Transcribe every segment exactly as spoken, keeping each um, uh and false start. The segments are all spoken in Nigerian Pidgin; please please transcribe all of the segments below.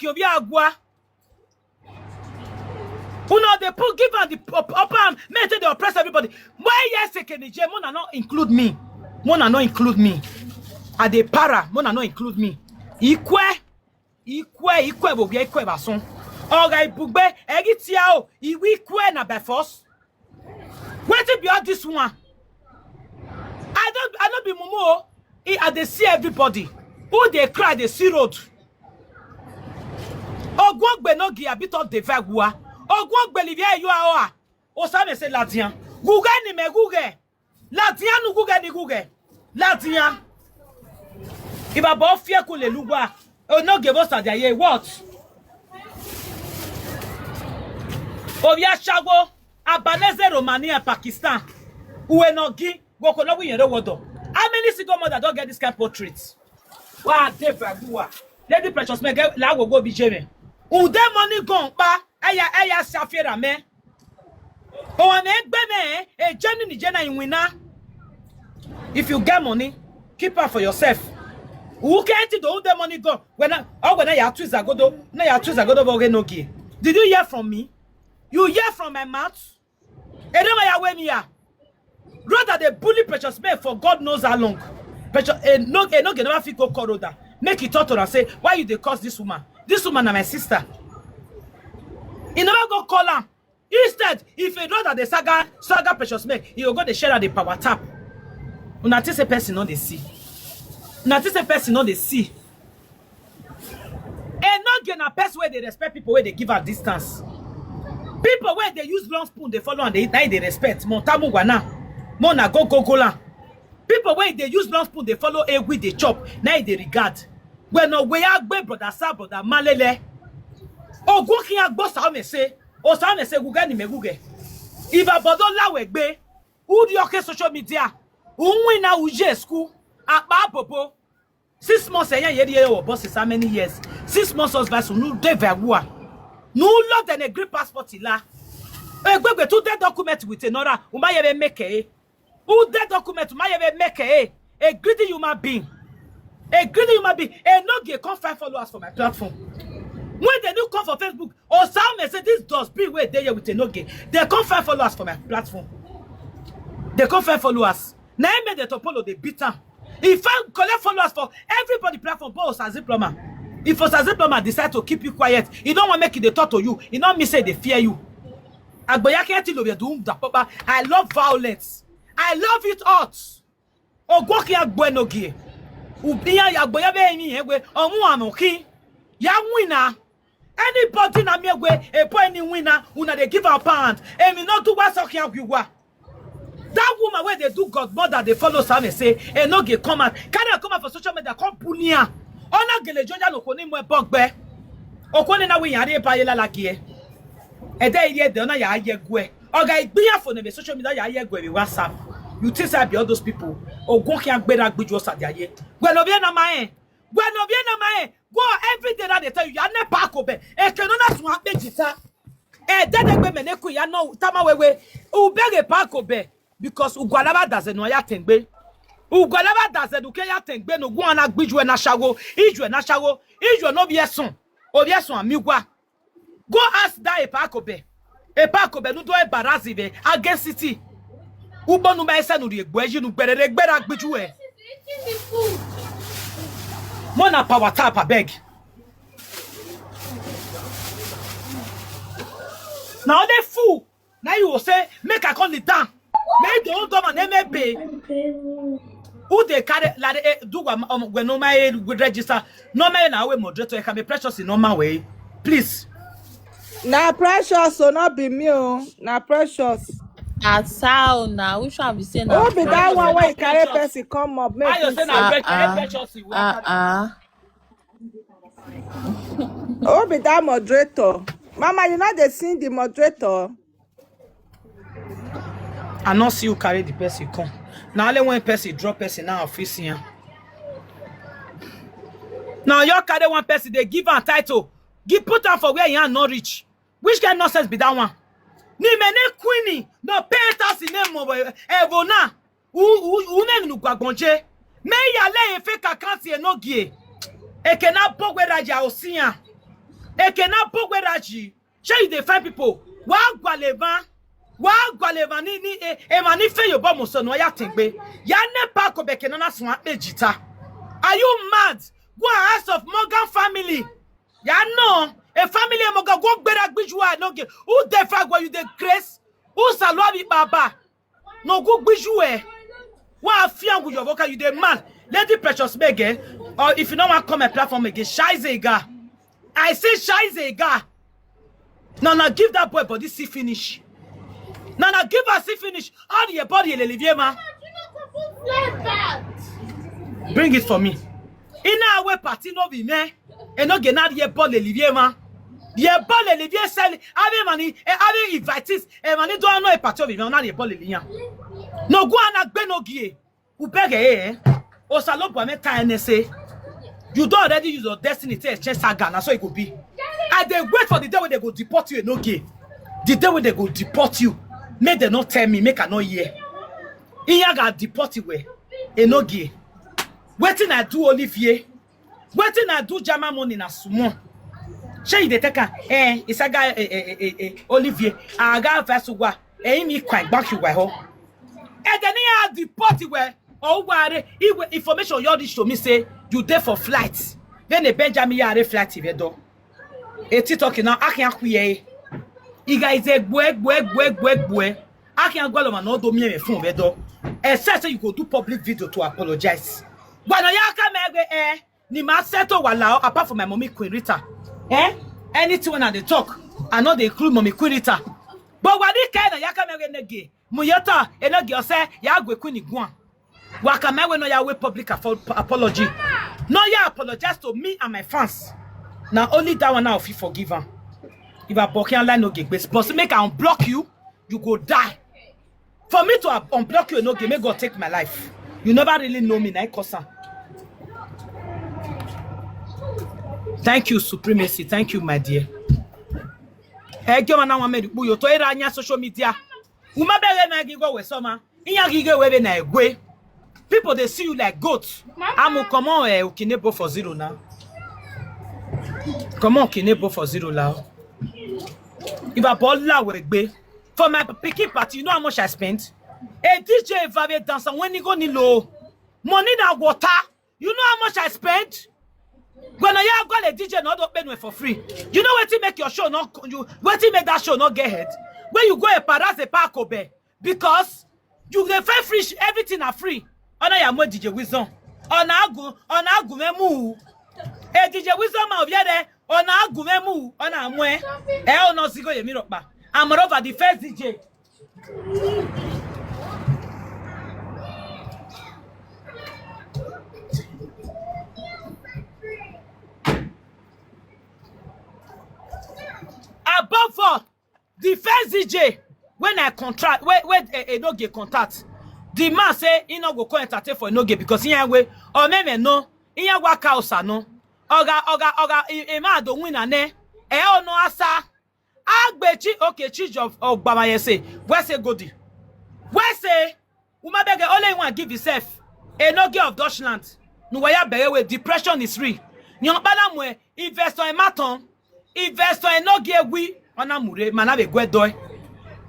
Kiobia Agua. Una dey put, give am the up- upper hand, make e take dey oppress everybody. Why yes, Ekenije, Mona no include me. Mona no include me. I dey para, Mona no include me. Ikwe, ikwe, ikwe bo bia ikwe basun. Oga ibugbe, egi tia o, iwi ikwe na by force. Wetin be all this one? I don't, I no be mumu o. I, I dey see everybody. Who dey cry, dey see road. Ogwogbe no gi abito de vagua. Ogwogbe livia yo aoa. Osame se ladian. Guga ni me guge. Ladian nu guge ni guge. Ladian. Iba bo fie kule lugwa. O no give us a day. What? Obi Ashago, Albanese, Romania, Pakistan. Uwe no gi. Woko no wi yere wodo. How many single mother don get this kind portrait? Wa de bagua. Lady Precious me get la wo go bi jeme. Ude money gon pa. Eya, eya, shafira me. O wa me gbe me, e jeni ni jena inwina. If you get money, keep her for yourself. Who can't do the money go? When I, oh, when I have two zagodo, na ya two zagodo bo no gi. Did you hear from me? You hear from my mouth? E don ya we me ya. Rather they bully Precious Men for God knows how long. Precious, e no, e no get never fit go call Rhoda. Make e talk to her say, why you dey curse this woman? This woman na my sister. E never go call am. Instead, if e Rhoda dey saga, saga Precious Men, e go go dey share her the power tap. Una think say person no dey see. Una think say person no dey see. E no get na person wey dey respect people wey dey give her distance. People wey dey use long spoon dey follow and dey, na e dey respect. Mo tamu gwana. Mo na go go go la. People wey dey use long spoon dey follow egwi dey chop, na e dey regard. When no we agbe brother sa brother malele. Ogun ki agbo sa o me se, o sa o me se guge ni me guge. Iba bodo la we gbe. Udi oke social media. Unwi na uje school. Apa bobo. Six months, eh, yeah, yeah, yeah, boss is how many years? Six months, us vice, nu de vagua. Nu lo then a green passport ila. Egbegbe two dead document with another. Uma ye make eh. Who dead document? Uma ye make eh. A greedy human being. A greedy human being. E no get come find followers for my platform. When they do come for Facebook, or some may say this does be where they here with a no gay. They come find followers for my platform. They come find followers. Now I made the Topolo they beat am. If I collect followers for everybody platform, but Osazi Plumber. If Osazi Plumber decide to keep you quiet, he don't want make it they talk to you. He don't mean say they fear you. Agboyake Ati Lobia Dum Dapoba. I love violence. I love it hot. Ogwoki Agbenogie. Ubia Agboya be mi ewe. Omu Amoki. Ya winner. Anybody na me we a boy any winner, una dey give her pound. And me not do what sock ya gwiwa. That woman where they do godmother, they follow Sam and say, and no get come out. Can I come out for social media? Come punia. Ona gele joja no koni mwe bogbe. Okone na we yare pa yela lagie. Ede ye de ona ya ye gwe. Oga igbiya for the social media ya ye gwe with WhatsApp. You think I be all those people? Ogun ki agbera gbiju osa de aye. Gwe no bi na ma eh. Gwe no bi na ma eh. Go every day that they tell you, ya ne pa ko be. E ke no na tun ape jita. E de de gbe me ne ku ya no tama wewe. U bege pa ko be because ugwalaba daze no ya tengbe. Ugwalaba daze du ke ya tengbe no gwa na gbiju e na shago. Iju e na shago. Iju e no bi esun. Obi esun amigwa. Go ask that Epa Kobe. Epa Kobe no do embarrass ibe against city. Ubo nu ma ese nu ri egbo eji nu gberere gbera gbiju e. Mo na power tap abeg. Na only fool na you go say make I come kneel down. Make the old government name be. Who dey carry like eh, do wa um, we no my we register no my na we moderator e can be precious in normal way. Please. Na Precious o, no be me o. Na Precious. Asao na which one be say na Who be that one wey carry person come up? Make Ayo we say see. na Ah, Precious ah. Precious you Ah, want. ah. Who be that moderator? Mama, you know they seen the moderator. I no see you carry the person come. Now only one person drop person now office here. Now you carry one person, they give am title. Give put am for where you are not reach. Which kind nonsense be that one? Ni mene queenie, no pay us in name of Evona. U u u ne nu gwagbonje. Me ya le e fake account e no gie. E ke na bo we raja osiyan. Ekena Bogweraji. Shey you dey find people? Wa gwaleva. Wa gwaleva ni ni e, e ma ni fe yo bo mo so no ya tengbe. Ya ne pa ko beke na na sun ape jita. Are you mad? Go and ask of Morgan family. Ya no. A family e Morgan go gbera gbiju a no ge. Who the fuck were you dey grace? Who salwa bi baba? No go gbiju e. Wa afiangu your vocal, you dey mad. Lady Precious Bege, or if you no wan come my platform again, Shaize Iga. I say Shaize Iga. Now, now give that boy body see finish. Now, now give her see finish. All the body elelivie ma. Bring it for me. Ina we party no be me. E no ge na ye ball elivie ma. Ye ball elivie sell. Ave money. E ave invitees. E money don't know a party of me. Na ye ball elivie. No go and agbe no gie. Ubege eh. Osalobu ame ta N S A. You don't already use your destiny to exchange saga. Na so it go be. I dey wait for the day when they go deport you. E no ge. The day when they go deport you. Make they not tell me. Make I not hear. Iya ga deport you. E no ge. Wetin I do Olivier? Wetin I do Jama money na small. Shey you dey take am? Eh, Isaga eh, eh, eh, eh, eh, Olivier. Aga Vasuwa. Eh, mi kwai back you ho. And then I deport you. Oh, ware. Iwe information you reach to me say you dey for flight. Then the Benjamin Yare flight you do. Eti talking now. I can't queer. You guys say bwe bwe bwe bwe bwe. I can't go on and do me phone we do. Except say you go do public video to apologize. When I come every eh, ni ma settle wala apart from my mommy Queen Rita. Eh? Anything when I dey talk, I know they include mommy Queen Rita. But what they kind of yaka me nege. Muyota enogi ose ya gwe Queen Iguan. Waka my way no ya way public afo- apology. No ya apologize to me and my fans. Now only that one now if you forgive am. If I book your line no get base, but make I unblock you, you go die. For me to un- unblock you, no game, may God take my life. You never really know me, na kosa. Thank you, Supremacy. Thank you, my dear. Hey, give man one minute. You to anya social media. Uma bere na gigo we soma. Inya gige we be na egwe. People they see you like goats. Amu come on eh, Okinebo for zero now. Come on, Okinebo for zero now. If I ball la we gbe. For my pikin party, you know how much I spent? A D J Vave dancer when he go nilo. Money na water. You know how much I spent? When I go a D J not open for free. You know what to make your show not you what to make that show not get head? When you go a paras a park obe because you dey find free sh- everything are free. Ona ya mo D J Wisdom. Ona agu ona agu me mu. A D J Wisdom ma obiere. Ona agu me mu. Ona amwe. E ona sigo ye mi ropa. I'm over the first D J. Above all, the first D J when I contract, when when a, a no get contact, the man say he no go come entertain for no get because he ain't way or maybe no, he ain't work out no. Oga oga oga, he, he man don't win an eh. Eh oh no asa. Agbechi okay chief of Ogbamaye say, where say Godi? Where say Umabege only one give himself a no get of Dutchland. Nuwaya bere with depression is real. Nyon bala mwe investor e maton. Investor e no get we ona mure mana be gwe doi.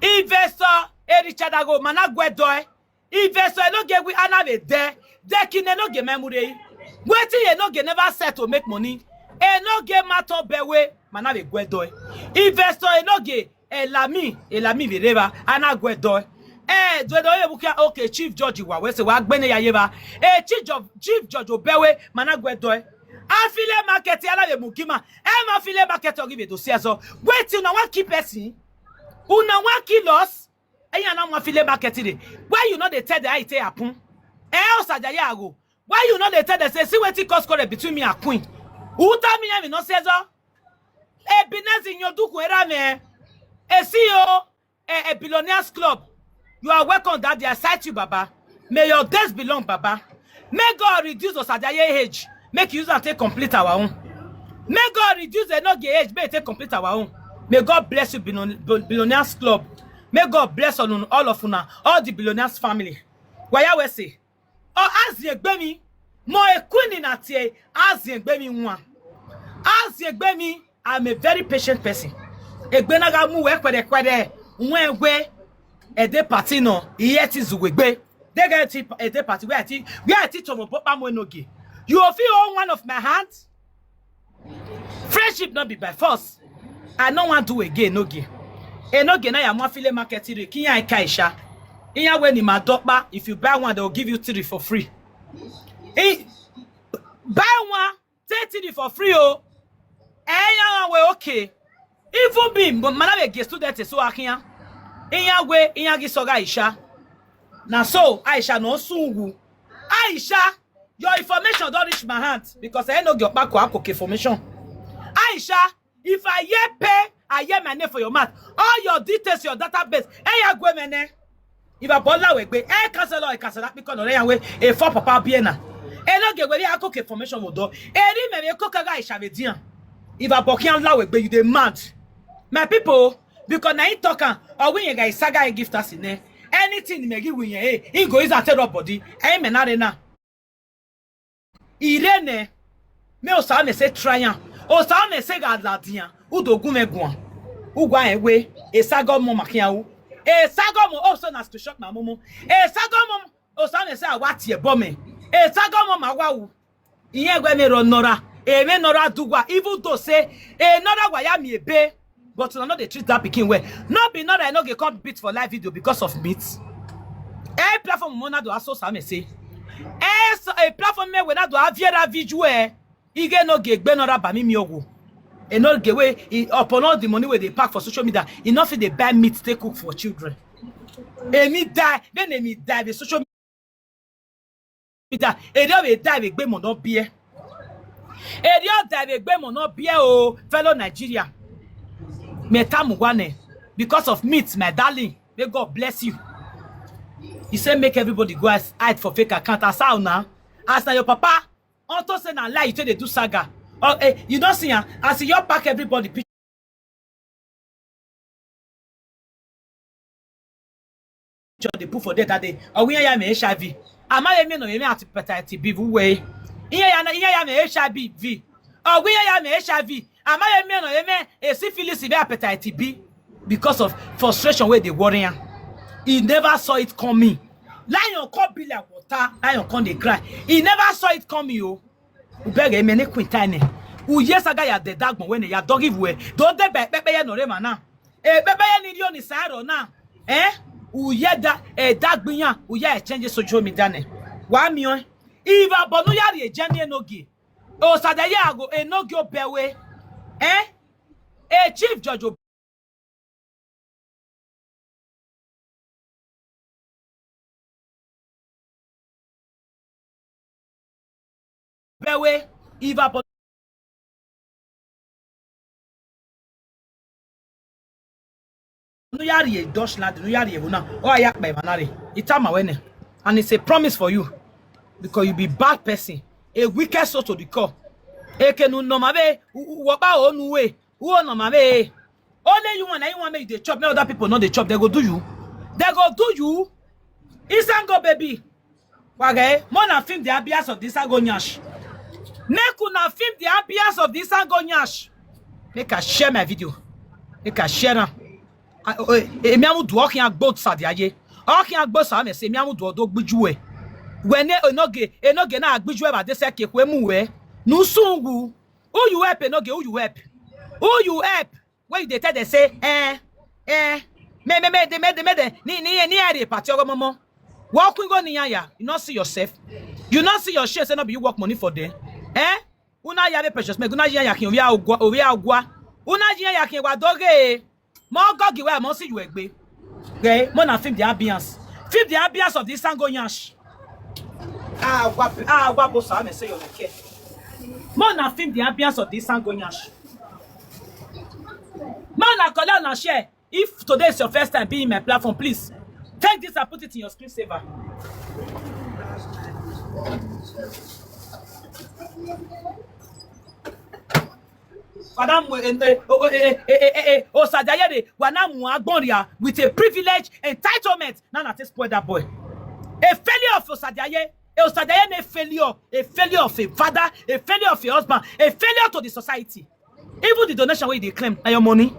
Investor e Richard Ago mana gwe doi. Investor e no get we ana be de. De kine no get memory. Wetin e no get never set to make money. E no get maton bewe mana be gwe doi. Investor e no get Elami, Elami Vereva, ana gwe doi. Eh, dwe doi e bukia okay chief judge wa we se wa gbene ya yeba. Eh, chief judge chief judge obewe mana gwe doi. Afile market ya la be mukima. E ma file market o give do siaso. Wetin una wan keep person? Una wan kill us? Eyan na wan file market today. Why you no dey tell the how e take happen? Eh, Osajaye Ago. Why you no dey tell them say see wetin cause quarrel between me and Queen? Who tell me me no say so? Ebinezi Nyoduku era me. A C E O, a, a billionaires club. You are welcome, Daddy. I cite you, Baba. May your days be long, Baba. May God reduce Osajaye age. Make you use and take complete our own. May God reduce the no age. May take complete our own. May God bless you, billion- bill- billionaires club. May God bless all, all of una, all the billionaires family. Waya we say, oh, as ye gbe mi, mo e Queen na tie, as ye gbe mi one. As ye gbe mi, I'm a very patient person. Egbe na ga mu we kwede kwede. When we e dey party no, iye ti zu we gbe. They get ti e dey party where I ti where I ti tomo bopa mo enoge. You feel on one of my hands. Friendship not be by force. I no want do again enoge. Enoge na ya mo file market re kiyan kaisha. Iyan we ni ma dopa. If you buy one, they will give you three for free. Buy one, take three for free o. Eh, yan we okay. Even be but mana be ge student so akiyan. Iyan we iyan gi soga Aisha. Na so Aisha no sungu. Aisha, your information don't reach my hand because I no get back ko akoke information. Aisha, if I hear pay, I hear my name for your mouth. All your details, your database, eh, ya gwe mene. If I bola we gbe, eh, cancel all, cancel that because no ya we e for papa biena. E no get we ya cook information mo do. E ri me we cook ga Aisha we dian. If I boki am la we gbe, you dey mad. My people, because na him talk am, or we ga saga e gift us in there. Anything me give we eh, he go is at body. Eh, me na re na. Irene, me o sa me say try am. O sa me say ga la dian. U do gun me gun. U gwa en we. E sago mo makian u. E sago mo o so na screenshot na momo. E sago mo o sa me say awa tie bo me. E sago mo ma wa u. Iye gwe me ro nora. E me nora dugwa. Even though say e nora wa ya mi ebe. But una no dey treat that pikin well. No be not I no get come beat for live video because of meat. A platform mo na do aso sa me say. Eh, so a platform me we na do aviera video eh. Ige no get gbe no raba mi mi owo. E no get way e upon all the money wey dey pack for social media. E no fit dey buy meat take cook for children. Emi die, then emi die the social media. Eri o die we gbe mo no bie. Eri o die we gbe mo no bie o fellow Nigeria. Me tamu wane because of meat, my darling. May God bless you. He said make everybody go as hide for fake account. As how now? As na your papa, unto say na lie you take dey do saga. Oh, eh, you don see am as you pack everybody picture dey put for there that day. Ogun ya me H I V. Ama ye me no ye me at hepatitis B we. Iye ya na iye ya me H I V. Ogun ya me H I V. Ama ye me no ye me a syphilis be hepatitis B because of frustration wey dey worry am. He never saw it coming. Lion come be like water. Lion come dey cry. He never saw it coming o. Ubege me ne quintine. Uye saga ya de dagbon when ya dog give way. Don't dey be pepe ye no re mana. E pepe ye ni rio ni saro na. Eh? Uye da e dagbiyan. Uye e change social media ne. Wa mi o. Iva bonu ya ri e jeni enoge. O sada ya go enoge o bewe. Eh? E chief judge o bewe. Iva bonu ya ri e Deutschland, nu ya ri e wona. O ya pe manare. Itama wene. And it's a promise for you because you be bad person, a wicked soul to the core. Eke nu no ma be wo ba o nu we. Wo no ma be. Only you want, you want make you dey chop, make other people no dey chop. They go do you. They go do you. Isango baby. Wage, more na film the ambience of this Isango nyash. Make una film the ambiance of this Isango nyash. Make I share my video. Make I share am. Emi amu do okin agbo sa di aye. Okin agbo sa me se emi amu do odo gbiju e. When e enoge, enoge na agbiju e ba de se ke kwe mu we. Nu sungu. Who you help enoge? Who you help? Who you help? When you dey tell them say eh eh me me me dey me dey me dey ni ni ni are party ogo momo. Walk we go ni ya. You not see yourself. You not see your share say no be you work money for them. Eh? Una ya be precious me. Una ya ya kin oya ogwa oya ogwa. Una ya ya kin wa doge. Mo go give we mo see you egbe. Okay, mo na film the ambience. Film the ambience of this Isango nyash. Ah, what ah what boss am say you care. Mo na film the ambience of this Isango nyash. Mo na collect na share. If today is your first time being in my platform, please take this and put it in your screensaver. Father, Osadayere, Wanamu Agboria with a privilege, entitlement. Now I spoil that boy. A failure of Osadaye, a Osadaye a failure, a failure of a father, a failure of a husband, a failure to the society. Even the donation wey you dey claim na your money.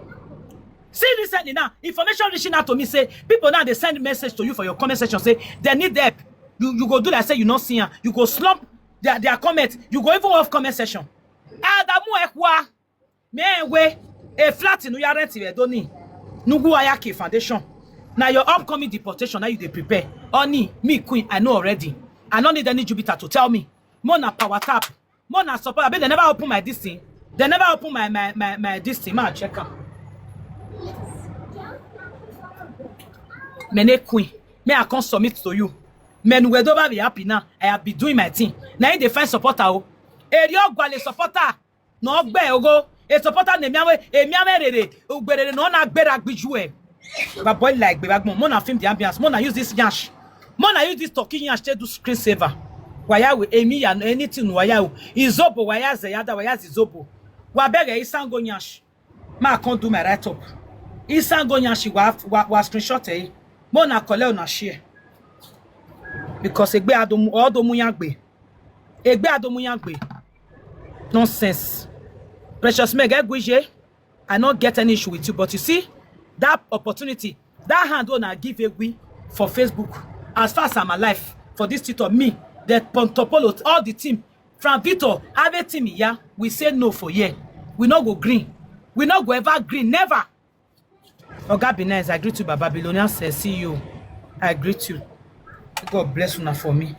See recently now, information reaching out to me say people now dey send message to you for your comment section say they need help. You you go do like say you no see am. You go slump their their comment. You go even off comment section. Adamu Ekwa, me we a flat in Uyarenti Redoni, Nugu Ayaki Foundation. Now your upcoming deportation, now you dey prepare. Only me, Queen, I know already. I don't need any Jupiter to tell me. More na power tap. More na support. I bet they never open my this thing. They never open my my my, my this thing. Ma check am. Mene Queen. Me I come submit to you. Men we don't be happy now. I have been doing my thing. Now they find supporter. Oh. Eri Ogwale supporter. No gbe ogo. A supporter ne miawe, e miawe rere. Ugberere no na gbera gbiju e. Ba boy like be bagbon. Mona film the ambience. Mona use this yash. Mona use this talking yash to do screen saver. Waya we emi ya anything waya o. Izobo waya zeyada waya zizobo. Wa bere isango yash. Ma can't do my write up. Isango yash wa wa, wa screenshot e. Mona kole una share. Because egbe adomu odomu yagbe. Egbe adomu yagbe. Nonsense. Precious Meg Egwije, I not get any issue with you, but you see that opportunity, that hand on I give away for Facebook. As far as I'm alive for this street of me, the Pontopolo, all the team from Victor, have a team here. We say no for here. We not go green. We not go ever green. Never. Oga be nice. I greet you, Baba Billionaire. Say see you. I greet you. God bless una for me.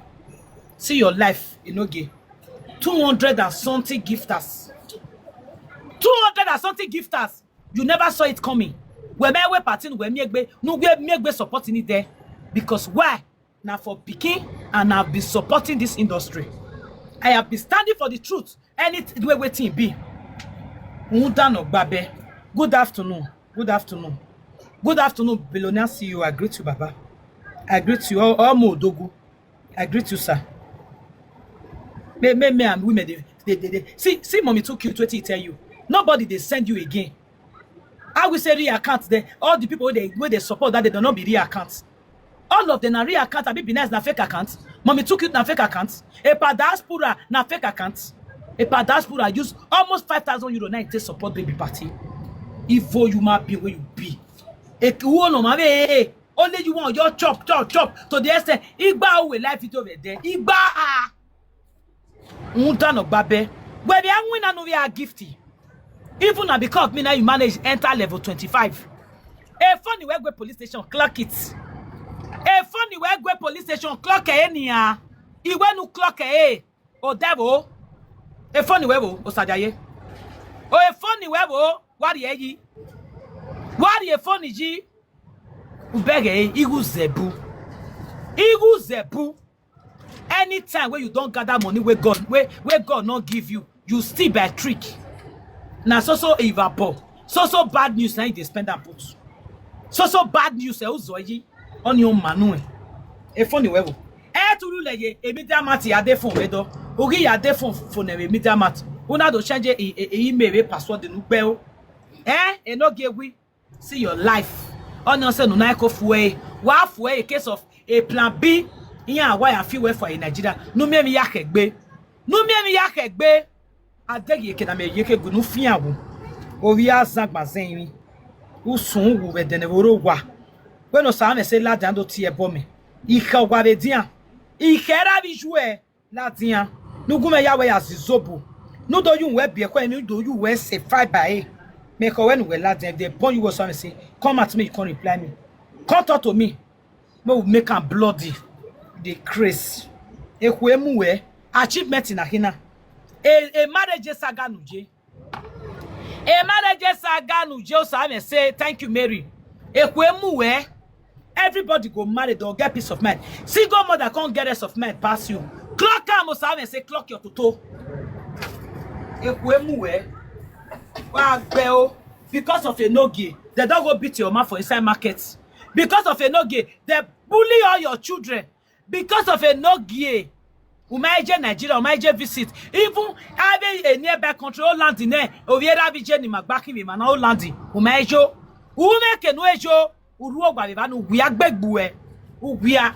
See your life, Enoge. Two hundred and something gifters. Two hundred and something gifters. You never saw it coming. We may we party we miegbe no we miegbe supporting it there. Because why? Now for picking and I've been supporting this industry. I have been standing for the truth. Any way waiting be. Undano Babe. Good afternoon. Good afternoon. Good afternoon, Billionaire C E O. I greet you, Baba. I greet you, all, all Modogu. I greet you, sir. Me, me, me, and women, they, they, they, they. See, see, mommy too cute. What he tell you? Nobody they send you again. I will say real account there. All the people where they where they support that they don't be real accounts. All of them are real account. Abi be nice na fake account. Mommy too cute na fake account. Epa diaspora na fake account. Epa diaspora use almost five thousand euro now to support baby party. Evil human being where you be. Ekuo no mame. Only you want your chop, chop, chop to the extent. Igba we life it over there. Igba ah. Undano Babe. Where we are winning we are gifty. Even now because me now you manage enter level twenty-five. A funny we go police station, clock it. A funny we go police station, clock it anyhow. Iwe no clock it. O devil. A funny we wo, Osajaye. O a funny we wo, what ye yi? What ye funny ji? Ubege, igu zebu. Igu zebu. Anytime where you don't gather money where God where, where God not give you, you still by trick. Now so so evil, so so bad news now you dey spend and put. So so bad news eh uzoyi on your manu. A funny we wo. E turu leye e media mati ya de phone we do. Ogi ya de phone phone e media mati. Una do change e e e email we password nu gbe o. Eh, e no give we. See your life. Ono se no na ko fue. Wa fue a case of a plan B. Iya wa ya fi we for in Nigeria. No me mi ya kegbe. No me mi ya kegbe. Adegi ke na me ye ke gunu fiawu. Ovi azagba zenri. Usun wu we dene voro wa. We no sa me se la dan do ti e bo me. Ika wa ve dia. Ika ra vi ju e. La dia. Nugu me ya we ya zizobo. Nu do yu we bi e ko emi do yu we se fight by e. Me ko we nu we la dia. If they born you was something say, come at me, you can't reply me. Come talk to me. We will make am bloody. The craze. Ekwemu we. Achievement in Ahina. A, a marriage saga nuje. A marriage saga nuje. So I may say, thank you, Mary. Ekwemu we. Everybody go married or get peace of mind. Single mother can't get rest of mind pass you. Clock am, Osame say, clock your toto. Ekwemu we. Wa gbe o. Because of a nogie, they don't go beat your man for inside market. Because of a nogie, they bully all your children. Because of a nogie, umaije Nigeria, umaije visit. Even having a nearby country, Holland in there, Oviera Vijay ni Magbaki, Mana Holland, umaijo. Ume Kenuejo, Uruo Gwavivanu, Uguia Gbegbue, Uguia,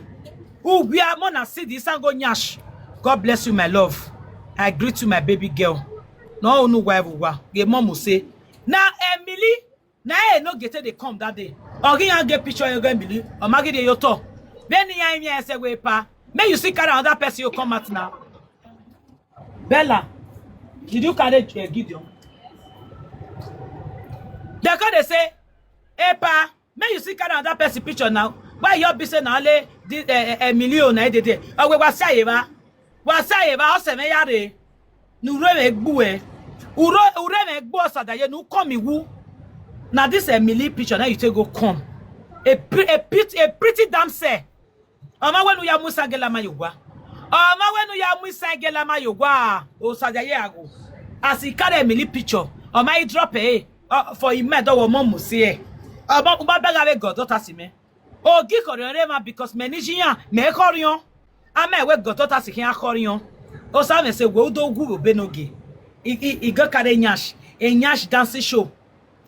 Uguia, Mona City, Sango Nyash. God bless you, my love. I greet you, my baby girl. No, no, why we were. Get mom will say, now, Emily, now, eh, no get the come that day. Or he and get picture you going believe. Or Maggie, your talk. Then he and me, I said, wait, pa. May you see, carry another person you come out now. Bella, did you carry uh, Gideon? They come, they say, hey, pa, may you see, carry another person picture now. Why you be saying, now, the uh, Emilio, na, they, they, oh, we were saying, were saying, oh, seven, yare. Nure me gbue. Ure, ure me gbue, Osadaye, no come me who. Now, this Emily picture, now you take go come. A, pre- a, pretty, a pretty damsel. Ọmọ wenu ya musa gela ma yogwa. Ọmọ wenu ya musa gela ma yogwa. Osadaye ago. As he carry Emily picture, ọmọ he drop eh. Uh, for him mad or mom see eh. Ọmọ uba bega we goddaughter si me. Ogi korion re ma because me ni jiyan, me korion. Ama we goddaughter si kiyan korion. Osa me say we udo gu obe noge. I, I, I go carry nyash, a nyash dancing show.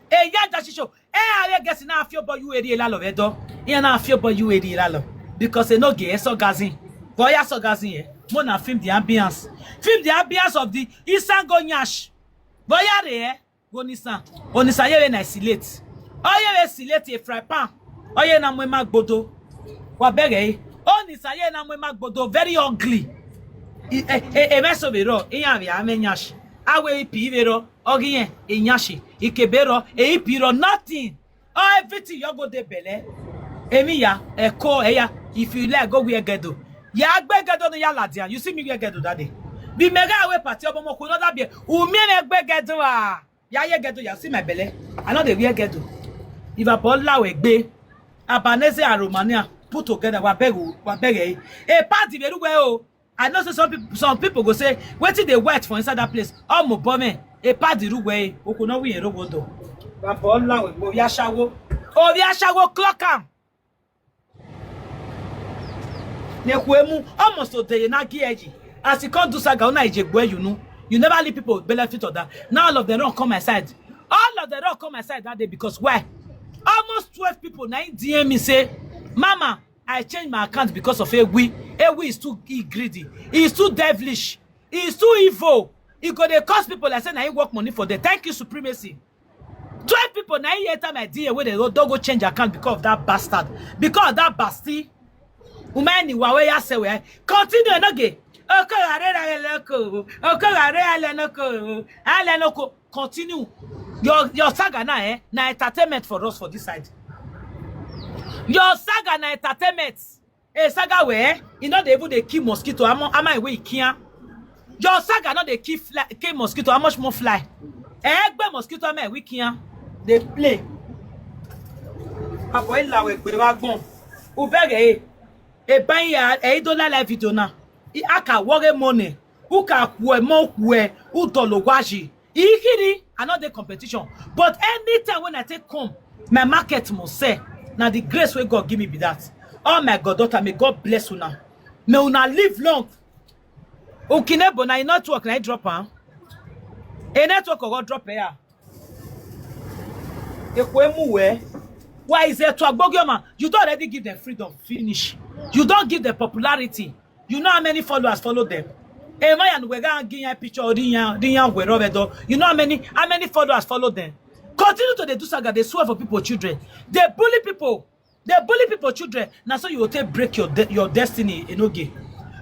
A nyash dancing show. Eh, I guess na feel boy you eri la lo vedo. Ya na feel boy you eri la lo. Because e no ge so gazin. Boy ya so gazin eh. Mo na film the ambience. Film the ambience of the Isango nyash. Boy ya re eh. Go nisan. Onisa ye we na silate. Oye we silate a fry pan. Oye na mwe magbodo. Wa bege eh. Onisa ye na mwe magbodo very ugly. E e e me so be ro. Iyan we ame nyash. Awe ipi we ro. Ogiyen, inyashi, ikebero, eipiro, nothing. Oh, everything you go dey belle. Emi ya, eko, eya, if you like, go wear gedo. Ya gbe gedo no ya ladian. You see me wear gedo that day. Be mega away party obo mo ko no that be. Umi me gbe gedo ah. Ya ye gedo ya see my belle. I no dey wear gedo. If I ball lawe gbe. Abanese and Romania put together wa beg wa beg eh. E party be ruwe o. I know say some people some people go say wetin dey wet for inside that place. Omo bome e padi ruwe oko no wi erogo do. Baba Ola we go yashawo. O yashawo clock am. Nekwemu almost to dey na gi eji. As you come do saga una ije gbe you know. You never leave people benefit of that. Now all of them don come my side. All of them don come my side that day because why? Almost twelve people na D M me say, Mama, I change my account because of Ewi. Ewi is too e greedy. He is too devilish. He is too evil. He go dey curse people like say na him work money for them. Thank you, supremacy. Twelve people na him enter my D M wey they go don go change account because of that bastard. Because of that basti. Umeni wa we ya se we. Continue no ge. Oko gare ra le ko. Oko gare ale no ko. Ale no ko. Continue. Your your saga na eh na entertainment for us for this side. Your saga na entertainment. A saga where e no dey even dey kill mosquito. Am am I wey kian? Your saga no dey kill fly, kill mosquito. How much more fly? Egbe mosquito am I wey kian? Dey play. Abo ila we gbe wa gbon. U bere e. E ban ya e do la live video na. I aka wore money. U ka kwe mo kwe. U dolo waji. Ikiri, I no dey competition. But anytime when I take come, my market must sell. Now the grace wey God give me be that. Oh my God, daughter, may God bless una. May una live long. Ukinebo na e network na e drop am. E network go drop here. Ekwemu we. Why is there to Agbogioma? You don't already give them freedom. Finish. You don't give them popularity. You know how many followers follow them? Emma and Wega and Ginya picture or Dinya Dinya Werovedo. You know how many how many followers follow them? Continue to dey do saga, they swear for people children. They bully people. They bully people children. Now so you will take break your de- your destiny in oge.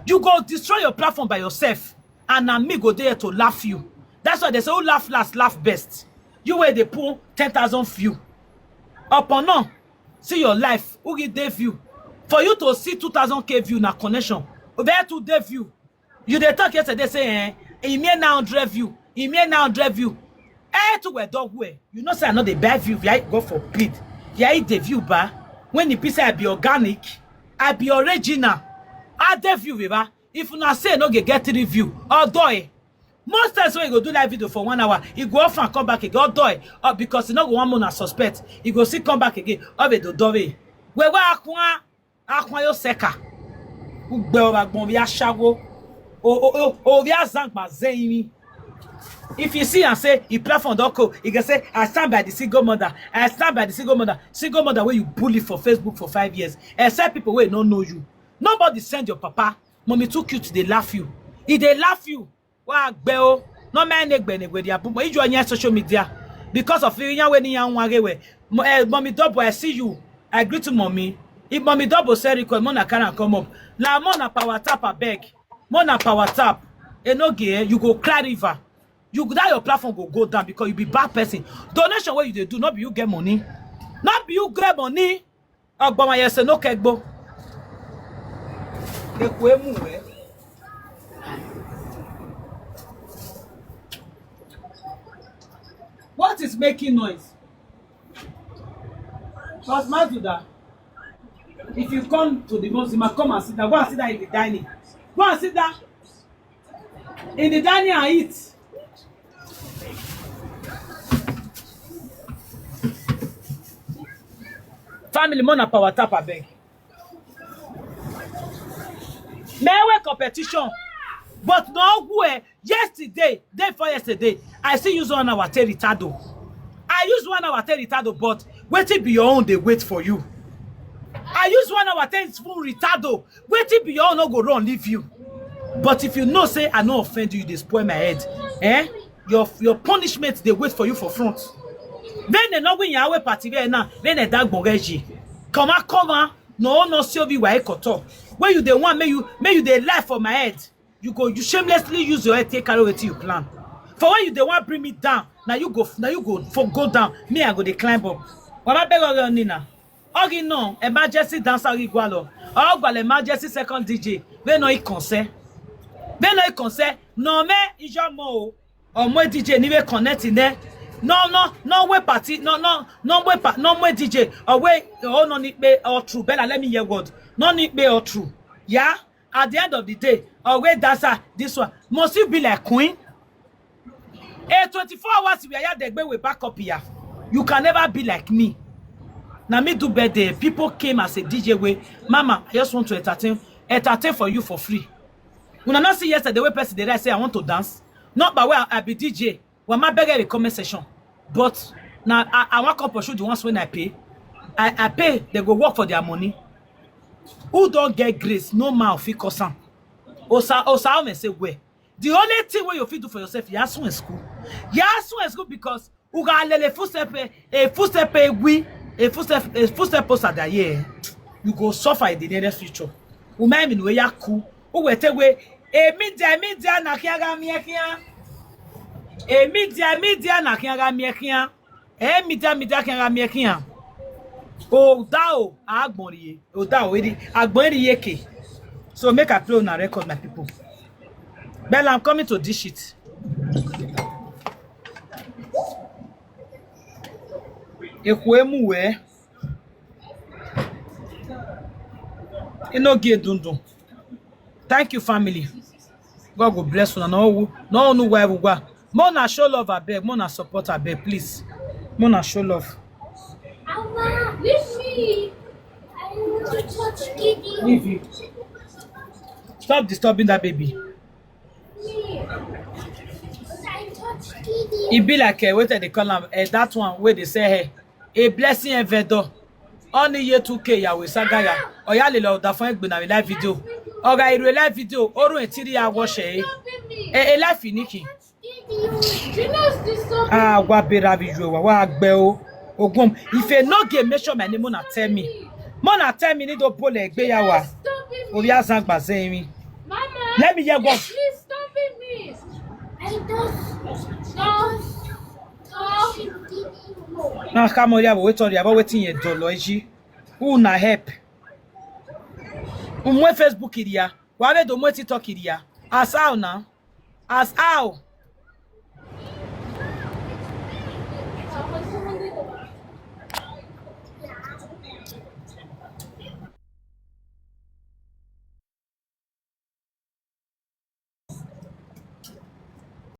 You go destroy your platform by yourself. And na me go there to laugh you. That's why they say who laugh last, laugh best. You where they pull ten thousand view. Upon no, see your life, who get day view. For you to see two thousand K view na connection. Over two day view. You dey talk yesterday say eh, e mere na hundred view, e mere na hundred view. Eh, to we dog we. You know say I no dey buy view, yeah, God forbid. Yeah, e dey view ba. When the piece I be organic, I be original. I dey view we ba. If una say no get get three view, or do eh. Most times when you go do live video for one hour, you go off and come back again, or do eh. Or because you no go one more suspect, you go still come back again. Or we do do we. We we akwa akwa yo seka. Ugbe oba gbon bi ashawo. O o o o bi azangba zeyimi. If you see and say he platform don go, he can say I stand by the single mother. I stand by the single mother. Single mother where you bully for Facebook for five years. Except people where no know you. Nobody send your papa. Mommy too cute, they laugh you. If they laugh you, wa gbe o. No man negbe negbe dia bumo ijo nya social media because of iyan we ni yan wa gewe. Mo- eh, Mommy Double, I see you. I greet you, Mommy. If Mommy Double say request, Mona carry am come up. La Mona power tap abeg. Mona power tap. Enoge, eh, you go cry river. You that your platform go go down because you be bad person. Donation wey you dey do, no be you get money. No be you get money. Ogboma yese no kegbo. Ekwu emu we. What is making noise? But Mazuda, if you come to the Muslim, come and sit down. Go and sit down in the dining. Go and sit down in the dining and eat. Family, more na power tap abeg. Mewe competition, but no who eh, yesterday, day before yesterday, I still use one hour take retado. I use one hour take retado, but wetin be your own dey wait for you. I use one hour take spoon retado. Wetin be your own no go run leave you. But if you know say I no offend you, you dey spoil my head. Eh? Your your punishment dey wait for you for front. Then they no win your away party there now. Then they dag bogeji. Come on, come on. No, no, Sylvie, why koto? When you dey want, may you may you dey lie for my head. You go, you shamelessly use your head take carry wetin you plan. For when you dey want bring me down, now you go, now you go for go down. Me, I go dey climb up. Baba beg you, Nina. Ogi no emergency dancer ogi gwalo. Ogwalo emergency second D J. We no i concern. We no i concern. No me ijo mo o. Omo D J ni we connect in there. No no no we party no no no we pa no we D J. Owe oh no ni pe or true. Bella, let me hear word. No ni pe or true. Yeah. At the end of the day, owe dancer this one must you be like queen? A twenty-four hours we are there, we back up here. You can never be like me. Now me do birthday. People came as a D J way. Mama, I just want to entertain, entertain for you for free. When I not see yesterday, way person they say I want to dance. Not by where I be D J. Well, my beggar the comment section. But now I, I want to pursue the ones when I pay. I, I pay, they go work for their money. Who don't get grace, no man fit cause am. Osa Osa Ome say where? The only thing wey you fit do for yourself, you ask in school. You ask in school because uga lele fusepe, a fusepe we, a fusepe, a fusepe osadaye. You go suffer in the nearest future. Umemi no ya ku. Uwe te we. E media media na kiaga miekia. E media media na kiaga miekia. E media media kiaga miekia. O dao agbonriye. O dao eri agbonriye ke. So make I play on a record, my people. Bella, I'm coming to this shit. Ekwemu we. Inogie dundun. Thank you, family. God go bless una. No, no, no, where we go. Mona show love, abeg. Mona support, abeg, please. Mona show love. Mama, leave me. I want to touch Gigi. Leave you. Stop disturbing that baby. Me. I touch Gigi. E be like uh, what they call am, uh, that one where they say hey, a blessing and vedo. Only year two K Yahweh Sagaya. Oya le lo da fun egbe na live video. Oga iru live video. Oru etiri ya wo se. E e live niki. Ah, wa bera bi yo wa wa gbe o. Ogum, if you no get, make sure my name una tell me. Mona tell me ni do bole egbe ya wa. Obi azan gba zen mi. Let me hear what. Please stop it, miss. I don't. Stop. Stop. Na ka mo ya bo we tori abo wetin ye do lo ji. Who na help? Umwe Facebook iriya. Wa be do mo TikTok iriya. As how na? As how?